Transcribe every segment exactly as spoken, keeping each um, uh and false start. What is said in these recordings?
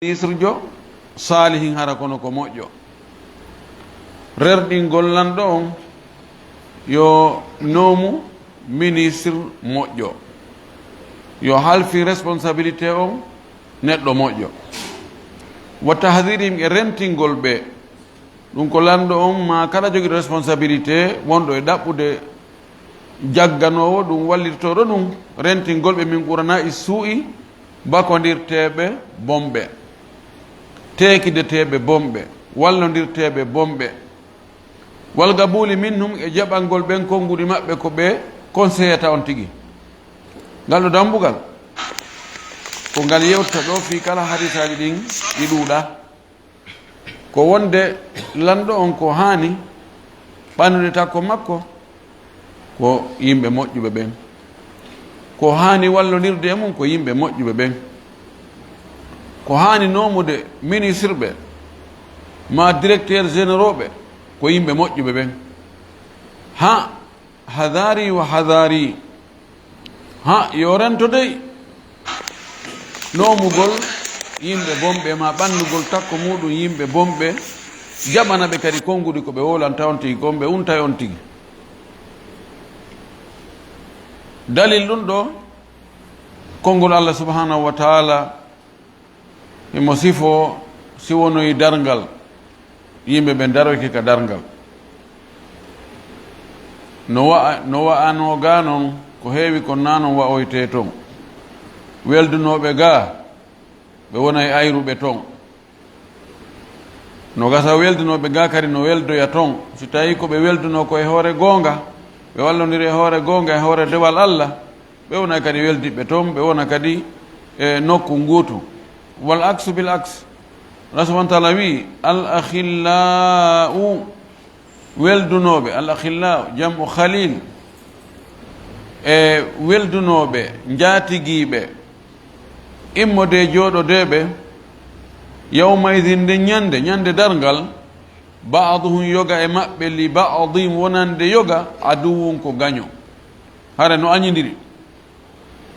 ministrejo saalihin, hara kono ko moƴƴo. Rerɗingol lanɗo on, yo noomu ministre moƴƴo, yo halfi responsabilité on neɗɗo moƴƴo. Wa tahdhirihim, e rentingol ɓe. Ɗum ko lanɗo on maa kala jogiiɗo responsabilité wonɗo e ɗaɓɓude jagganoowo ɗum, wallitotooɗo ɗum, rentingol ɓe min qurana e suu'i, bakondirteeɓe bonɓe, teekideteeɓe bonɓe, wallondirteeɓe bonɓe, wal qabuli minhum, e jaɓangol ɓen konnguɗi maɓɓe ko ɓe konseyata on tigi. Ngal ɗo dambugal, ko ngal yewtata ɗo fii kala hadisaaji ɗin ɗi ɗuuɗa. Ko wonde lanɗo on ko haani ɓannude takko makko ko yimɓe moƴƴuɓe ɓen. Ko haani wallondirde e mum ko yimɓe moƴƴuɓe ɓen. Ko haani noomude ministre ɓe maa directeur généraux ɓe ko yimɓe moƴƴuɓe ɓen. Ha, hadari wa hadari. Ha, yo rento dey noomugol yimɓe bonɓe, maa ɓannugol takko muuɗum yimɓe bonɓe, jaɓana ɓe kadi konnguɗi ko ɓe wowlanta on tigi, ko ɓe unta e on tigi. Dalil ɗum ɗo, konngol Allah subhanahu wa ta'ala, himo sifoo si wonoyi darngal, yimɓe ɓen daroyke ka darngal. No wa'a-, no wa'anoo gaa non, ko heewi kon naa non wa'oytee ton. Weldunooɓe gaa, ɓe wonay ayruɓe ton. No gasa weldunooɓe gaa kadi no weldoya ton, si tawii ko ɓe weldunoo ko e hoore goonga, ɓe wallondiri e hoore goonga, e hoore dewal Allah, ɓe wona kadi weldiɓɓe ton, ɓe wona kadi e nokku nguutu. Wal aksu bil aks. Allah subhanahu wa ta'ala wi'i, "Al akhillau," weldunooɓe, al akhillau, jam'u khalil, e weldunooɓe, njaatigiiɓe, immodee jooɗodeeɓe, yawma idhin, nden ñande, ñande darngal, ba'duhum, yoga e maɓɓe, li ba'din, wonande yoga, aduwwun, ko gaño. Hara no añindiri.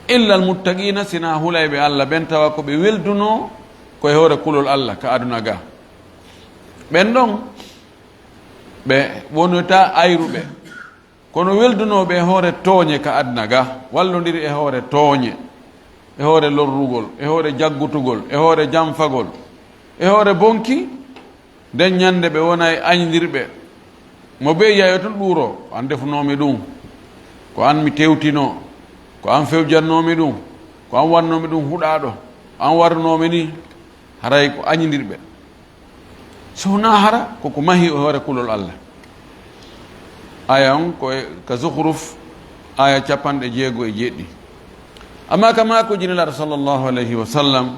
Illa almuttaqiina, sinaa hulayɓe Allah ɓen, tawa ko ɓe weldunoo ko e hoore kulol Allah ka aduna ga. Ɓen ɗon, ɓe wonoyta ayruɓe. Kono weldunooɓe e hoore tooñe ka aduna ga, wallondiri e hoore tooñe, e hoore lorrugol, e hoore jaggutugol, e hoore janfagol, e hoore bonki, nden ñande ɓe wonay añindirɓe. Mo bee yayo tun ɗuuro, "Ko an defunoomi ɗum, ko an mi tewtinoo, ko an fewjannoomi ɗum, ko an wannoomi ɗum huɗaaɗo, ko an warunoomi ni." Haray ko añindirɓe. So wonaa hara ko ko mahi e hoore kulol Allah. Aya on ko e ka Zukhruf, aya capanɗe jeego e jeɗɗi. Amma ka maakuuji Nelaaɗo sallallahu alayhi wa sallam,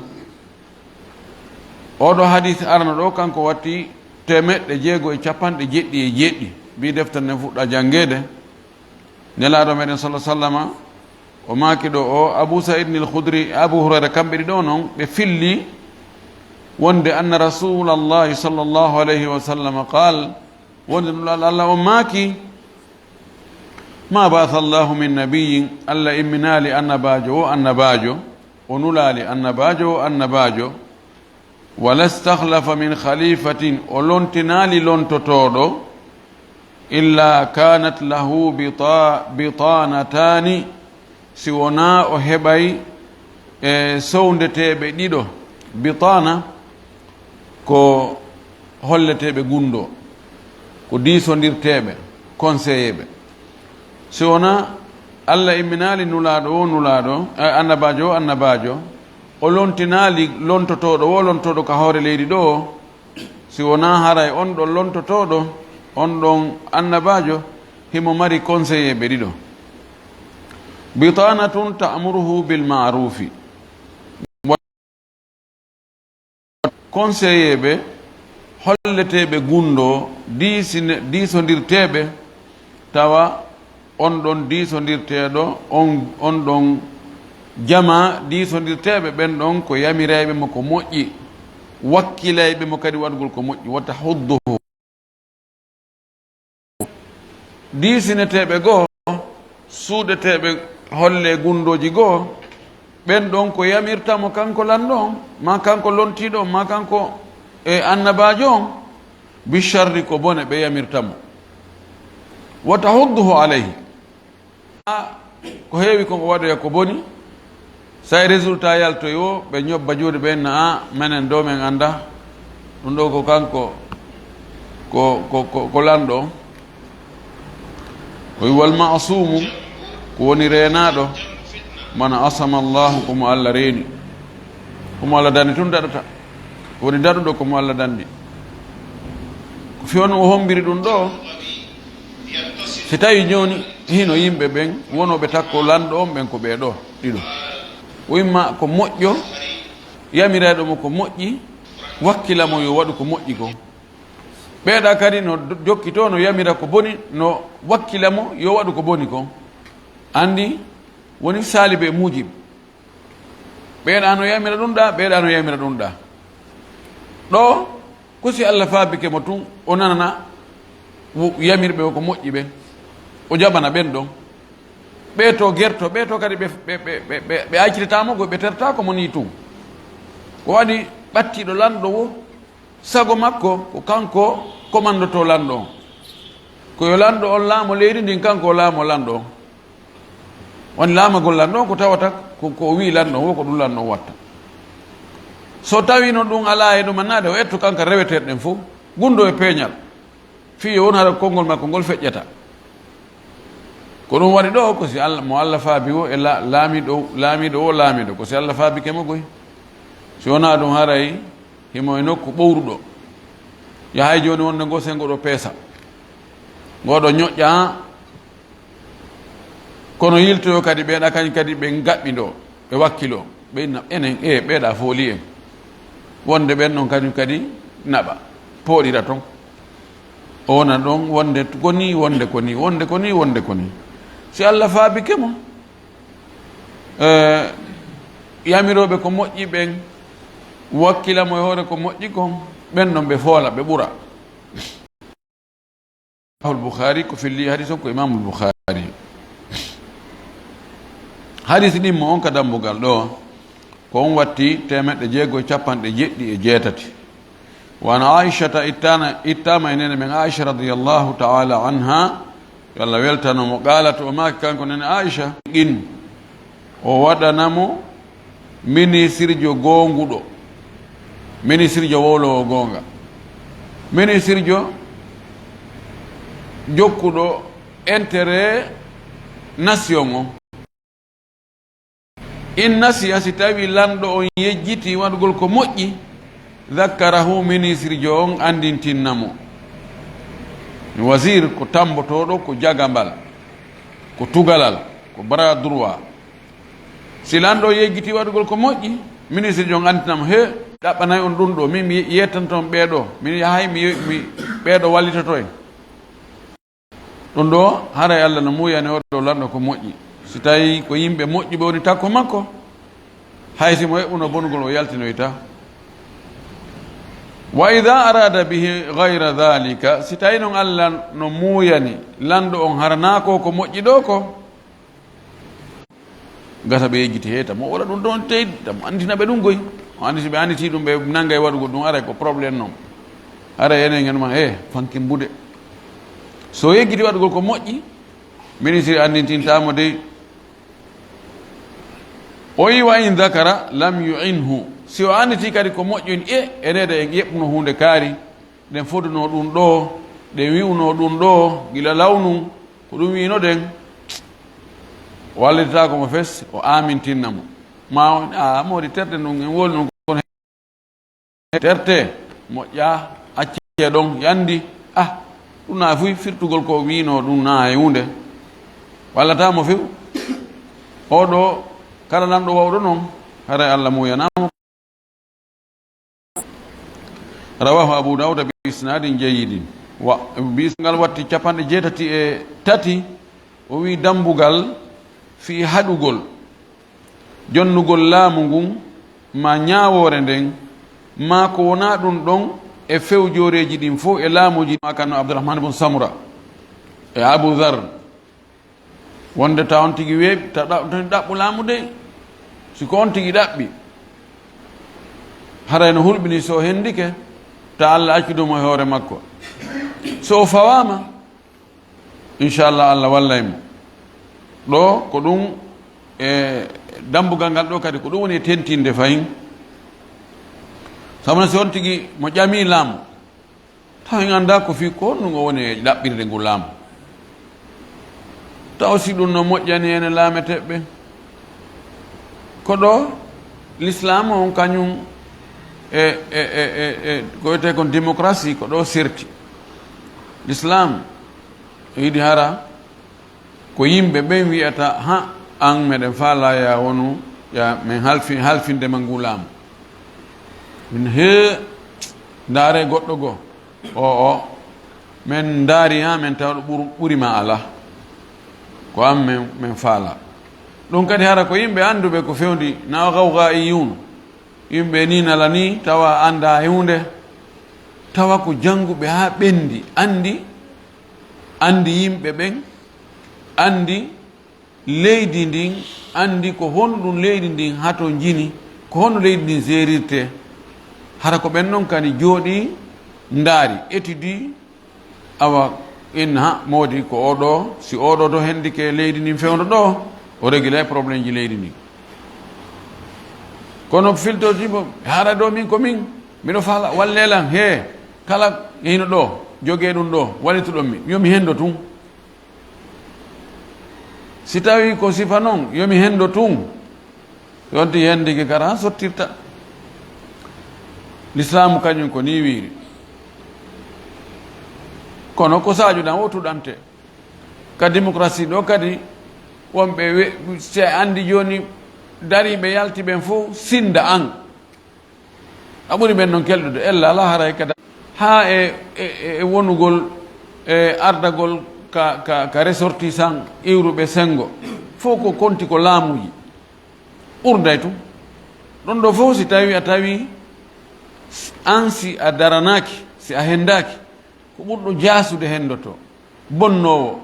oo ɗoo hadis arano ɗoo, kanko watti teemeɗɗe jeego e capanɗe jeɗɗi e jeɗɗi. Mbii deftere nden fuɗɗa janngeede. Nelaaɗo meɗen sallallahu alayhi wa sallama, o maaki ɗoo o, Abu Sa'idin al-Khudri e Abu Hurayra, kamɓe ɗiɗo non, ɓe filli wonde anna Rasulallahi sallallahu alayhi wa sallam qaal, wonde Nulaaɗo Allah on maaki, "Ma ba'atha Allahu min nabiyyin," Allah imminaali annabaajo o annabaajo, o nulaali annabaajo o annabaajo, "wala stakhlafa min khalifatin," o lontinaali lontotooɗo, "illa kanat lahu bita-, bitanatani," si wonaa o heɓay e sowndeteeɓe ɗiɗo. Bitana ko holleteeɓe gunndoo, ko diisondirteeɓe, konseyeeɓe. Si wonaa Allah imminaali nulaaɗo o nulaaɗo, eh, annabaajo o annabaajo, o lontinaali lontotooɗo o lontotooɗo ka hoore leydi ɗoo, si wonaa haray on ɗon lontotooɗo, on ɗon annabaajo, himo mari konseyeeɓe ɗiɗo. Bitanatun ta'muruhu bil ma'rufi. Konseyeeɓe holleteeɓe gunndoo, diisine-, diisondirteeɓe, tawa on ɗon diisondirteeɗo, on, on ɗon jamaa diisondirteeɓe ɓen ɗon ko yamirayɓe mo ko moƴƴi, wakkilayɓe mo kadi waɗugol ko moƴƴi, wa tahudduhu. Diisineteeɓe goo, suuɗeteeɓe holle gunndooji goo, Ɓen ɗon ko yamirta mo kanko lanɗo on, maa kanko lontiiɗo on, maa kanko e annabaajo on, bi sharri ko bone ɓe yamirta mo. Wa tahudduhu alayhi. Ko heewi kon o waɗoya ko boni, say résultat yaltoy o, ɓe ñobba juuɗe ɓen, na, "A, menen ɗo men annda." Ɗum ɗo ko kanko, ko, ko, ko, ko lanɗo on. O wi, "Wal ma'suumu, ko woni reenaaɗo, man asama Allaahu, ko mo Alla reeni." Ko mo Alla danni tun daɗata. Ko woni daɗuɗo, ko mo Alla danni. Ko fii on o hombiri ɗum ɗo. Si tawi jooni hino yimɓe ɓen wonooɓe takko lanɗo on ɓen ko ɓee ɗoo ɗiɗo. O imma ko moƴƴo, yamirayɗo mo ko moƴƴi, wakkila mo yo waɗu ko moƴƴi kon. Ɓeeɗa kadi no do-, jokkitoo no yamira ko boni, no wakkila mo yo waɗu ko boni kon. Anndi woni saalibe e muujib. Ɓeeɗa no yamira ɗum ɗa, ɓeeɗa no yamira ɗum ɗa. Ɗo, ko si Alla faabike mo tun, o nanana wo-, yamirɓe o ko moƴƴi ɓen. O jaɓana ɓen ɗon. Ɓee to gerto, ɓee to kadi ɓe, ɓe, ɓe, ɓe, ɓe, ɓe accitata mo, ko ɓe tertaako mo nii tun. Ko waɗi ɓattiiɗo lanɗo wo, sago makko, ko kanko komandotoo lanɗo on. Ko yo lanɗo on laamo leydi ndin, kanko o laamo lanɗo on. Woni laamagol lanɗo on ko tawata ko, ko o wi'i lanɗo on, wo ko ɗum lanɗo on watta. So tawii no ɗum alaa e ɗum annaade, o etto kanka reweteeɗe ɗen fof, gunndoo e peeñal. Fii yo won hara konngol makko ngol feƴƴata. Ko ɗum waɗi ɗo, ko si Alla, mo Alla faabi wo e la-, laamiiɗo, laamiiɗo wo laamiiɗo, ko si Alla faabike mo goy. Si wonaa ɗum haray, himo e nokku ɓowruɗo. Yahay jooni wonde ngo senngo ɗo peesa. Ngo ɗo ñoƴƴa, kono yiltoyo kadi ɓe ɗa kañ kadi ɓe ngaɓɓindoo, ɓe wakkiloo, ɓe inna enen, e ɓeeɗa fooli en. Wonde ɓen ɗon kañum kadi naɓa, pooɗira ton. O wona ɗon wonde ko nii, wonde ko nii, wonde ko nii, wonde ko nii. Si Alla faabike mo, eh, yamirooɓe ko moƴƴi ɓen, wakkila mo e hoore ko moƴƴi kon, ɓen ɗon ɓe foola, ɓe ɓura. Rawahul Bukhari, ko filli hadis on ko Imamul Bukhari. Hadis ɗimmo on ka dambugal ɗo, ko on watti teemeɗɗe jeego e capanɗe jeɗɗi e jeetati. Wa an Aishata ittana, ittama e nene men Aisha radiyallahu ta'ala anha, yo Allah weltano mo, qalat, o maaki kanko nene Aisha, in O waɗana mo minisirjo goonguɗo, minisirjo wowloowo goonga, minisirjo jokkuɗo intérêt nation on. In nasiya, si tawi lanɗo on yejjiti waɗugol ko moƴƴi, zakkarahu, minisirjo on anndintinna mo. Wazir ko tammbotooɗo, ko jagambal, ko tugalal, ko bras droit. Si lanɗo yejjiti waɗugol ko moƴƴi, ministirjo on anndintina mo, "He, ɗaɓɓanay on ɗun ɗo, min mi yettanto on ɓee ɗoo, min yahay mi, mi ɓee ɗoo wallitoto en." Ɗun ɗo, haray Alla no muuyani oo ɗoo lanɗo ko moƴƴi. Si tawii ko yimɓe moƴƴuɓe woni takko makko, hay si mo eɓɓuno bongol, o yaltinoyta. Wa idaa araada bihi gayra daalika, si tawii non Alla no muuyani lanɗo on hara naa ko ko moƴƴi ɗoo ko, gasa ɓe yejjiti he, tamo o waɗa ɗun ɗon tey, tamo anndina ɓe ɗun goy. O anndi si ɓe annditi ɗun, ɓe nanngay waɗugol ɗun, aray ko problème non. Aray enen en ma, e, fanke mbude. So yejjiti waɗugol ko moƴƴi, ministre anndintintaa mo dey. O wi, "Wa in dakara lam yu'inhu." Si o annditi kadi ko moƴƴi, e, enede en ƴeɓɓuno huunde kaari, ɗen fodunoo ɗun ɗoo, ɗen wi'unoo ɗun ɗoo, gila lawnun, ko ɗun wi'inoɗen, o wallitataako mo fes, o aamintinna mo. Ma o, "A, moodi terte ndun, en woli non kono terte, moƴƴaa, accee ɗon, yandi." Ah, ɗun naa fuy firtugol ko wi'inoo ɗun naa e huunde. Wallataa mo few. Oo ɗoo, kala lanɗo wawɗo non, haray Alla muuyana mo. Rawahu Abu Dawuda bi isnadin jayyidin. Wa, bi is-, ngal watti capanɗe jeetati e tati, o wi dambugal fii haɗugol, jonnugol laamu ngun, maa ñaawoore nden, maa ko wonaa ɗun ɗon e fewjooreeji ɗin fow e laamuuji, maa kan no Abdurrahman ibn Samura e Abu Dhar. Wonde ta on tigi weeɓi, ta ɗa-, ta ɗaɓɓu laamu dey. Si ko on tigi ɗaɓɓi, haray no hulɓini si o hendike, ta Alla accude mo e hoore makko. So o fawaama, inchallah, Alla wallay mo. Ɗoo ko ɗum, e dambugal ngal ɗoo kadi, ko ɗum woni e tentinde fahin. Sabu no si on tigi mo ƴamii laamu, taw en anndaa ko fii ko honɗum o woni e ɗaɓɓirde ngu laamu. Taw si ɗum no moƴƴani en e laameteeɓe ɓen. Ko ɗoo Lislaam on kañum e, e, e, e, e ko wiyetee kon démocratie, ko ɗoo serti. Lislaam e yiɗi hara ko yimɓe ɓen wi'ata, "Ha, an meɗen faalaa ya wonu, ya men halfi-, halfinde ma ngu laamu." Min hee, ndaare goɗɗo goo. O, o, men ndaari ha men tawa ɗo ɓur-, ɓuri ma alaa. Ko an men, men faalaa. Ɗum kadi hara ko yimɓe annduɓe ko fewndi, na o gawgaa'iyuun. Yimɓe ni nala ni, tawa anndaa e huunde. Tawa ko jannguɓe haa ɓenndi, anndi, anndi yimɓe ɓen, anndi leydi ndin, anndi ko honɗum leydi ndin hatonjini, ko honno leydi ndin seerirtee. Hara ko ɓen ɗon kadi jooɗii, ndaari, étudie, awa, inna, ha, moodi ko oo ɗoo, si oo ɗoo to hendike leydi ndin fewndo ɗoo, o régulay problémeji leydi ndin. Kono filtotiiɓe, hara ɗoo min ko min, miɗo faala, wallee lan, hee, kala hino ɗoo, jogee ɗum ɗoo, wallituɗon mi, yo mi hendo tun. Si tawii ko sifa non, yo mi hendo tun. Yonti hendike kara sottirta. Lislaamu kañum ko nii wiiri. Kono ko saaju ɗan o tuɗante. Ka démocratie ɗoo kadi, wonɓe we-, si a anndi jooni dariiɓe yalti ɓen fof sinnda an. A ɓuri ɓen non kelɗude, ella alaa haray ka da-, haa e, e, e, e wonugol, e ardagol ka, ka, ka ressortissant iwruɓe senngo. Fof ko konti ko laamuuji. Ɓurday tun. Ɗon ɗoo fof si tawi a tawi s-, an si a daranaaki, si a henndaaki, ko ɓurɗo jaasude henndotoo. Bonnoowo,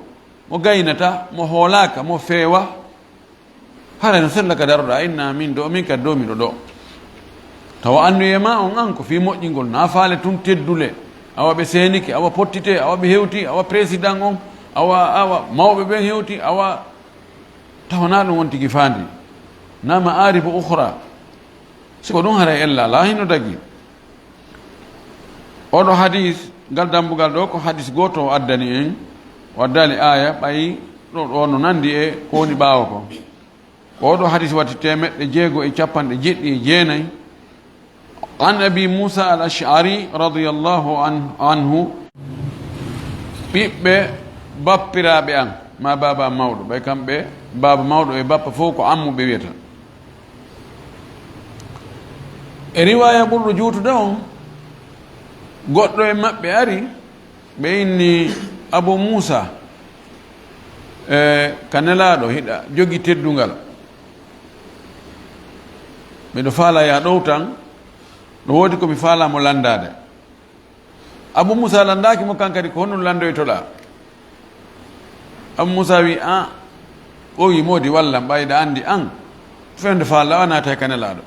mo gaynata, mo hoolaaka, mo feewa. Haray no sella ka daroɗaa, inna min ɗoo, min kadi ɗoo, miɗo ɗoo. Tawa anniyee maa on an ko fii moƴƴingol, naa faale tun teddule. Awa ɓe seenike, awa pottitee, awa ɓe hewtii, awa président on, awa, awa mawɓe ɓen hewtii, awa tawa naa ɗum on tigi faandi. Naa ma'aaribu ukhra. Si ko ɗum haray ella alaa hino dagii. Oɗo hadis, ngal dambugal ɗoo ko hadis gooto o addani en, o addaali aaya, ɓay ɗoo, ɗoo no nandi e ko woni ɓaawo kon. Ko oɗo hadis watti teemeɗɗe jeego e capanɗe jeɗɗi e jeenay. An Abi Muusa al-Ash'ari radiyallahu an-, anhu, ɓiɓɓe bappiraaɓe an, maa baaba mawɗo, ɓay kamɓe baaba mawɗo e bappa fof ko ammu ɓe wiyata. E riwaaya ɓurɗo juutude on, goɗɗo e maɓɓe ari, ɓe inni Abu Muusa, e, ka Nelaaɗo, hiɗa jogii teddungal. Miɗo faalaa yo a ɗowtan, no woodi ko mi faalaa mo lanndaade. Abu Muusa lanndaaki mo, kan kadi ko honɗun lanndoytoɗaa? Abu Muusa wi'i, "An, o wi'i, moodi wallan, ɓay hiɗa anndi an, fewndo faalaa a naatay ka Nelaaɗo."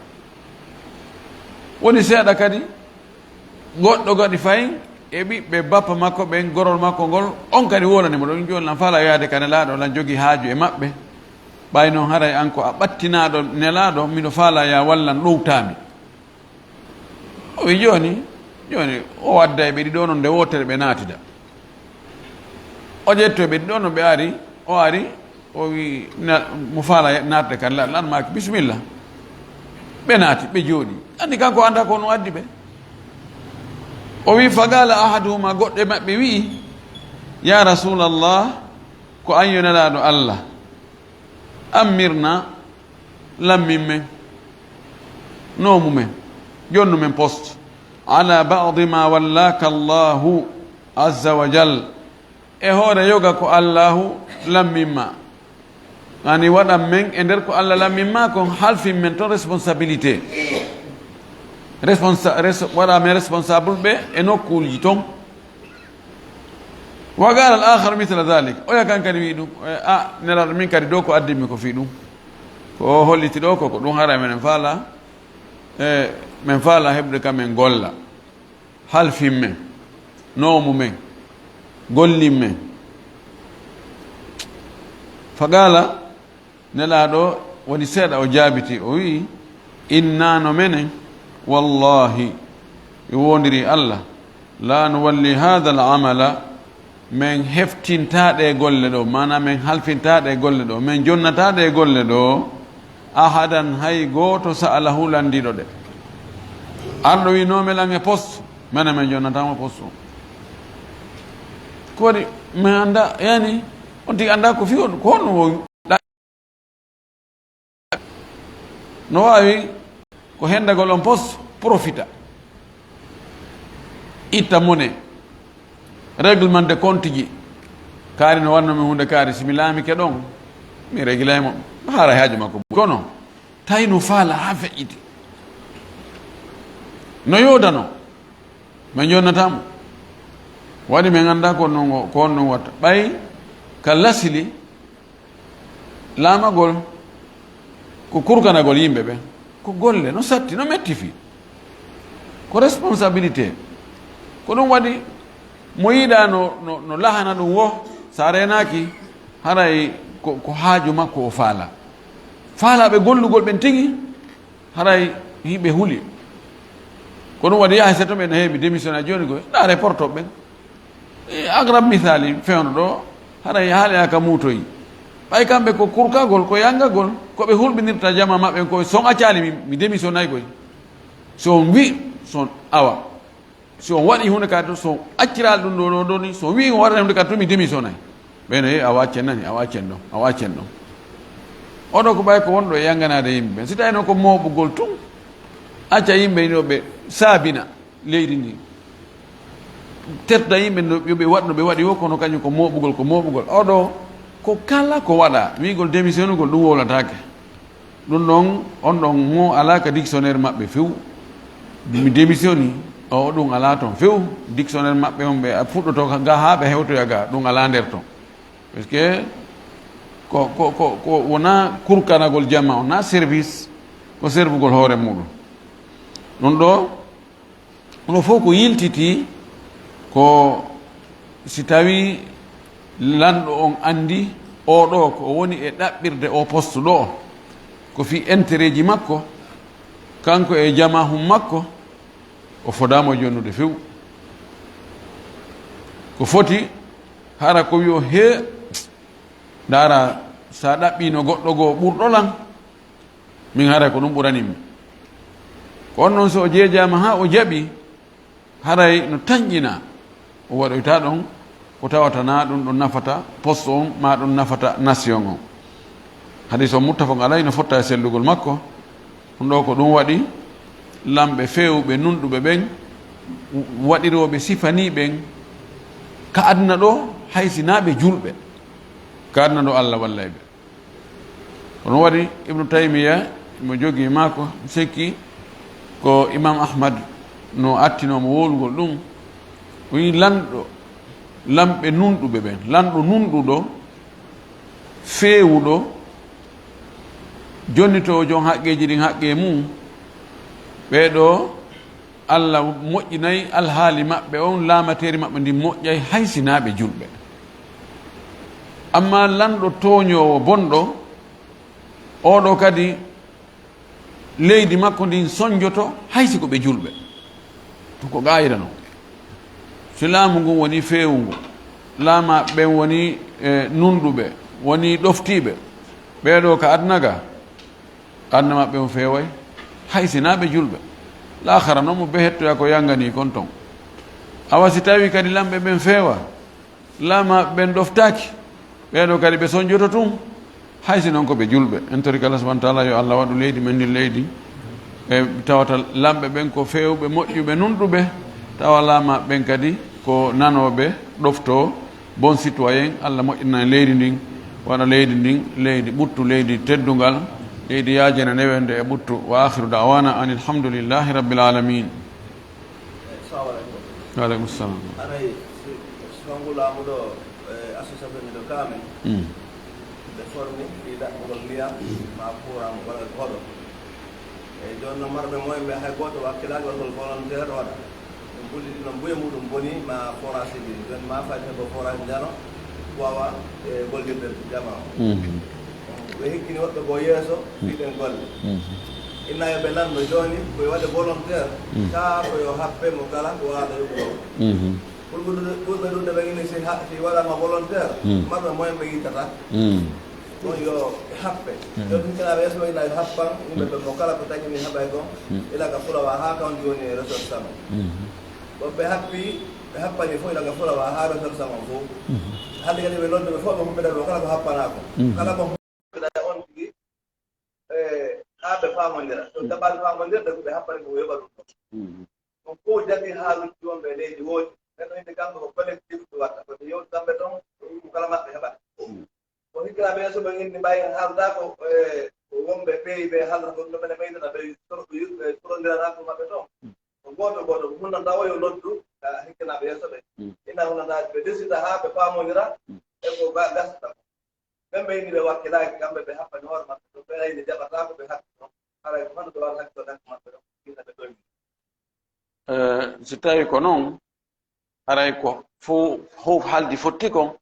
Woni seeɗa kadi, goɗɗo kadi fayi e ɓiɓɓe bappa makko ɓen, gorol makko ngol, on kadi wolani mo ɗon, "Jooni lan faalaa yaade ka Nelaaɗo, lan jogii haaju e maɓɓe. Ɓay non haray an ko a ɓattinaaɗo Nelaaɗo, miɗo faalaa yo a wallan ɗowtaami." O wi, "Jooni, jooni, o wadda e ɓe ɗiɗo non nde wootere ɓe naatida." O ƴetto e ɓe ɗiɗo non ɓe ari, o ari, o wi, na-, mo faala naatde kan, la-, lan maaki, "Bisimilla." Ɓe naati, ɓe jooɗi. Anndi kanko anndaa ko no addi ɓe. O wi, "Faqaala ahaduhuma", goɗɗo e maɓɓe wi'i, "Ya Rasuulallah, ko an yo Nelaaɗo Allah." Ammirna, lammin men, noomu men, jonnu men poste, ala ba'di ma wallaka Allahu azza wa jal, e hoore yoga ko Allahu lammin ma. Ani waɗan men e nder ko Allah lammin ma kon, halfin men ton responsabilité. Responsa-, res-, waɗa men responsable ɓe e nokkuuji ton. Wa qala al-akhar mithla dhalik. Oya kan kadi wi ɗum, eh, a, Nelaaɗo min kadi dow ko addi mi ko fii ɗum. O holliti ɗoo ko, ko ɗum haray menen faala, e men faala heɓde ka men golla. Halfin men, noomu men, gollin men. Fa qaala, Nelaaɗo woni seeɗa o jaabiti, o wi'i, "Innaa no menen, wallaahi, mi woondirii Alla, laa nuwalli haadal amala, men heftintaa ɗee golle ɗoo, maanaa men halfintaa ɗee golle ɗoo, men jonnataa ɗee golle ɗoo, ahadan, hay gooto, sa'alahu, lanndiiɗo ɗe." Arɗo wi'i, "Noomel an e poste," menen men jonnataa mo poste on. Ko waɗi, men anndaa, yani, on tigi anndaa ko fii on, ko honno woni. No waawi ko hendagol on poste, profita, itta mone, règlement de compte ji. Kaari no wanno mi hunde kaari, si mi laamike ɗon, mi régilay mo, haara haaju makko. Kono tawi no faala haa feƴƴiti. No yoodano, men jonnata mo. Waɗi men anndaa ko non, ko on ɗum watta. Ɓay ka lasili, laamagol ko kurkanagol yimɓe ɓen. Ko golle, no satti, no metti fii. Ko responsabilité. Ko ɗum waɗi, mo yiɗaa no, no, no lahana ɗum wo, si a reenaaki, haray ko, ko haaju makko o faala. Faalaaɓe gollugol ɓen tigi, haray hiɓe huli. Ko ɗum waɗi yaha seto ɓen no heewi démissionné jooni koy, ɗa reporto ɓen. E agrab misali fewndo ɗo, haray haala ka muutoyi. Ɓay kamɓe ko kurkagol, ko yangagol, ko ɓe hulɓinirta jama maɓɓe ko, si on accaali mi, mi démissionnay koy. Si on wi, si on awa. Si on waɗi hunde ka to, si on acciraali ɗum ɗo, ɗo, ɗo ni, si on wi on waɗata hunde ka to, mi démissionnay. Ɓen no, "Eh, awa accen nani, awa accen ɗon, awa accen ɗon." Oɗo ko ɓay ko wonɗo e yanganaade yimɓe ɓen. Si tawi noon ko mooɓugol tun, acca yimɓe ɗo ɓe saabina leydi ndi. Terta yimɓe no, yo ɓe waɗ no ɓe waɗi wo, kono kañum ko mooɓugol, ko mooɓugol. Oɗo ko kala ko waɗa, wi'ugol démissionnugol ɗum wowlataake. Ɗum ɗon, on ɗon mo alaa ka dictionnaire maɓɓe few. Mi démissionnii, o ɗum alaa ton few. Dictionnaire maɓɓe on ɓe fuɗɗoto ka ga haa ɓe hewtoya ga, ɗum alaa nder ton. Parce que ko, ko, ko, ko wonaa kurkanagol jama on, naa service, ko servugol hoore muɗum. Ɗum ɗo, ɗum ɗo fof ko yiltitii ko si tawii lanɗo on anndi oo ɗoo ko o woni e ɗaɓɓirde oo poste ɗoo, ko fii intérêt ji makko, kanko e jamaahun makko, o fodaama jonnude few. Ko foti hara ko wi'o, "Hee, ndaara, so a ɗaɓɓiino goɗɗo goo ɓurɗo lan, min haray ko ɗum ɓuranin mi." Ko on non, so o jeejaama haa o jaɓi, haray no tanƴina o waɗoyta ɗon ko tawata na ɗum ɗon nafata poste on, ma ɗum nafata nation on. Hadis on muttafaq alay, no fotta e sellugol makko. Ɗum ɗo ko ɗum waɗi lamɓe feewuɓe nunɗuɓe ɓen, waɗirooɓe sifanii ɓen ka aduna ɗo, hay si naa ɓe julɓe, ka aduna ɗo Allah wallay ɓe. Ko ɗum waɗi Ibnu Taymiya, mo jogii maako, sekki ko Imam Ahmad no attinoo mo wowlugol ɗum. O wi'i lanɗo, lamɓe nunɗuɓe ɓen, lanɗo nunɗuɗo, feewuɗo, jonnitoowo jon haqqeeji ɗin haqqee mum, ɓee ɗoo Allah moƴƴinay alhaali maɓɓe on, laamateeri maɓɓe ndin moƴƴay, hay si naa ɓe julɓe. Ammaa lanɗo tooñoowo bonɗo, oo ɗoo kadi leydi makko ndin sonjoto, hay si ko ɓe julɓe. Ɗum ko qaayida non. Si laamu ngun woni feewungu, laamaaɓe ɓen woni, e, nunɗuɓe, woni ɗoftiiɓe, ɓee ɗoo ka aduna ga, aduna maɓɓe on feeway, hay si naa ɓe julɓe. Laakhara non mo be hettoya ko yanganii kon ton. Awa si tawii kadi lamɓe ɓen feewa, laamaaɓe ɓen ɗoftaaki, ɓee ɗoo kadi ɓe sonjoto tun, hay si non ko ɓe julɓe. En torike Allah subhanahu wa taala yo Allah waɗu leydi men ndin leydi, e tawata lamɓe ɓen ko feewɓe, moƴƴuɓe, nunɗuɓe, tawa laamaaɓe ɓen kadi ko nanooɓe, ɗoftoo, bon citoyen. Allah moƴƴinana leydi ndin, waɗa leydi ndin leydi ɓuttu, leydi teddungal, leydi yaajana newende e ɓuttu. Wa akhiru da'wana anil hamdulillahi rabbil alamin. Assalamu alaikum. Wa alaikum salam. Aray, si, si fangu laamu ɗo, eh, association ɗo kaamen. Mm. Ɓe formi fii ɗaɓɓugol ndiyam, maa kuuran, walla hoɗo. E jooni non, marɓe moyen ɓe, hay gooto wakkilaaki waɗugol volontaire waɗa. Ɗum ɓulli ɗi non, buye muɗum boni, maa forage ɗin. Jooni maa fay heɓo forage njano, wawa, e, gollirde jamaa o. Mhm. Ɓe hikkini woɓɓe goo yeeso, fii ɗen golle. Mhm. Inna yo ɓe lanndo jooni, ko yo waɗe volontaire, mhm, kaa ko yo happe mo kala ko waawata yoɓugol. Mhm. Ɓurɓe ɗuuɗude, ɓurɓe ɗuuɗude ɓe inni si ha, si waɗaama volontaire, mm, marɓe moyen ɓe yittataa. Mm. Ɗon yo ɓe happe. Mm. Yo ɗum kala ɓe yeeso ɓe ina yo happan, yimɓe ɓe mo kala ko taƴini haɓay kon, mm, ila ka fulawa haa ka on jooni e resort sama. Mm. Bon, ɓe happi, ɓe happani fof ila ka fulawa haa resort sama fof. Mm. Hannde kadi ɓe nodduɓe fof ɓe humpita ɓe kala ko happanaa kon. Mm. Kala ko humpita on tigi, eh, haa ɓe faamondira. So jaɓaali faamondirde ko ɓe happani ko yoɓa ɗum ɗon. Mm. Ko fof jaɓi haaluuji wonɓe e leydi woodi. Ɓen ɗo yimɓe kamɓe ko collectif ɗum watta. Ko ɓe yewti kamɓe ton, ko ɗum kala maɓɓe heɓata. Mm. Ko hikkinaaɓe yeeso ɓen inni ɓay haalda ko, e, ko wonɓe pays ɓe haalda ko ɗum ɓe ɓeydata ɓe soro-, ɓe yu-, ɓe sorondirana ko maɓɓe ton. Mm. Ko gooto gooto ko hunnanta o yo noddu, a, hikkinaaɓe yeeso ɓe. Mm. Ina hunnanta ɓe desida haa ɓe faamondira, mm, e ko ga-, gasata ko. Ɓen ɓe inni ɓe wakkilaaki, kamɓe ɓe happani hoore maɓɓe ton, ɓe ayni jaɓataako ɓe happi ton. Haray ko honno ɓe waawata hakkitorde hakku maɓɓe ɗon, gila ɓe ɗon? Eh, si tawii ko non, haray ko fof, fof haldi fotti kon,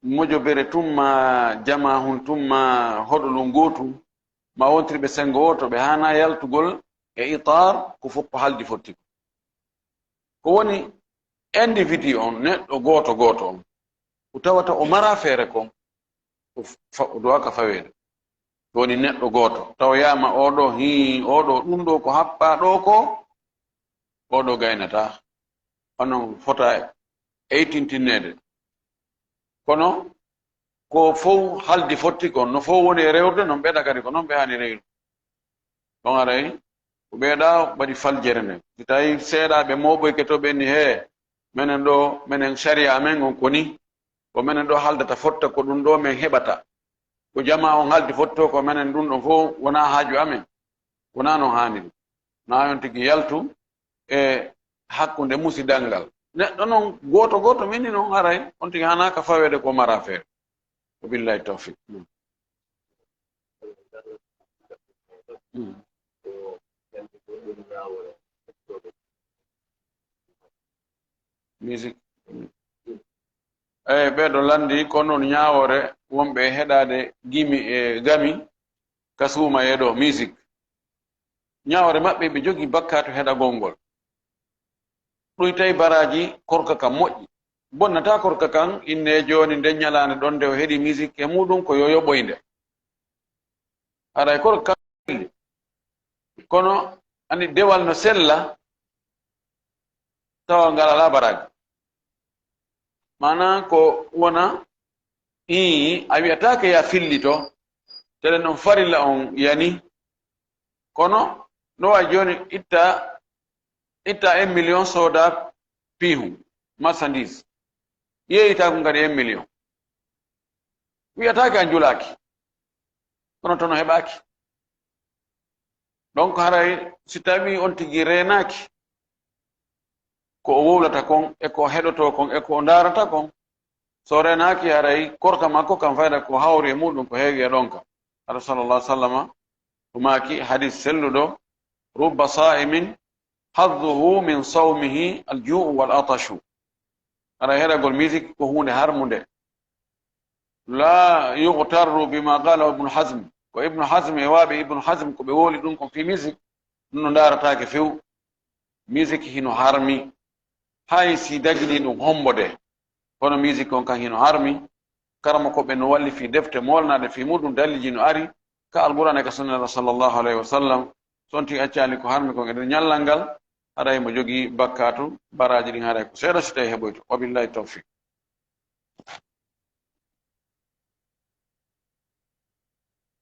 mojobere tun maa jamaa hun tun maa hoɗolun gootun, maa wontirɓe senngo wooto, ɓe haanaa yaltugol e itaar, ko fof ko haldi fotti kon. Ko woni individu on, neɗɗo gooto gooto on, ko tawata o maraa feere kon, o fa-, o duwaa ka faweede. Ko woni neɗɗo gooto, tawoyaama oo ɗoo, hii, oo ɗoo, ɗum ɗoo ko happaa ɗoo ko, oo ɗoo gaynataa. Hono fota e eytintinneede. Kono ko fow haldi fotti kon, no fow woni e rewrude, non ɓeeɗa kadi ko non ɓe haani rewrude. Ɗon aray, ko ɓeeɗa waɗi faljere nden. Si tawii seeɗaaɓe mooɓoyke to ɓe ni, hee, menen ɗoo, menen sariya amen on ko ni, ko menen ɗoo haldata fotta ko ɗum ɗoo men heɓata. Ko jamaa on haldi fottoo ko menen ɗum ɗon fow wonaa haaju amen. Wonaa non haaniri. Na on tigi yaltu e hakkunde musidal ngal. Neɗɗo non gooto gooto men ni non haray on tigi hanaaka faweede ko mara feere. Wa billahi tawfiq. Mm. Mm. Musique. Eyi, ɓee ɗoo lanndii ko non ñaawoore wonɓe e heɗaade gimi e gami ka suumayee ɗoo, musique. Ñaawoore maɓɓe, ɓe jogii bakkaatu heɗagol ngol. Ɗuytay baraaji korka kan moƴƴi. Bonnataa korka kan, inne jooni nden ñalaande ɗon nde o heɗi musique e muɗum ko yo yoɓoy nde. Haray korka kan, kono ani dewal no sella, tawa ngal alaa baraaji. Maanaa ko wona, ii, a wi'ataake ya fillito, tele non farilla on yani. Kono no wayi jooni itta, itta un million sooda piihu, marchandise. Yeeyita ko ngari un million. Wi'ataake a njulaaki. Kono tono heɓaaki. Donc haray si tawii on tigi reenaaki ko o wowlata kon, e ko o heɗotoo kon, e ko o ndaarata kon, so o reenaaki haray korka makko kan fayda ko hawri e muɗum ko heewi e ɗon kan. Hara sallallahu alaihi wasallama o maaki hadis selluɗo, "Rubba sa'imin hadduhu min sawmihi al-ju'u wal atashu." Haray heɗagol musique ko huunde harmunde. La yughtarru bima qala Ibnu Hazm. Ko Ibnu Hazm e waaɓe Ibnu Hazm ko ɓe wowli ɗum ko fii musique, ɗum no ndaarataake few. Musique hino harmi. Hay si dagini ɗum hombo de. Kono musique on kan hino harmi. Karamokooɓe no walli fii defte moolnaaɗe fii muɗum, dalilji no ari ka Alqur'aana e ka Sunna Nulaaɗo sallallahu alayhi wa sallam. So on tigi accaali ko harmi kon e nder ñallal ngal, haray mo jogii bakkaatu, baraaji ɗin haray ko seeɗa si tawii heɓoyto. Wa billahi tawfiq.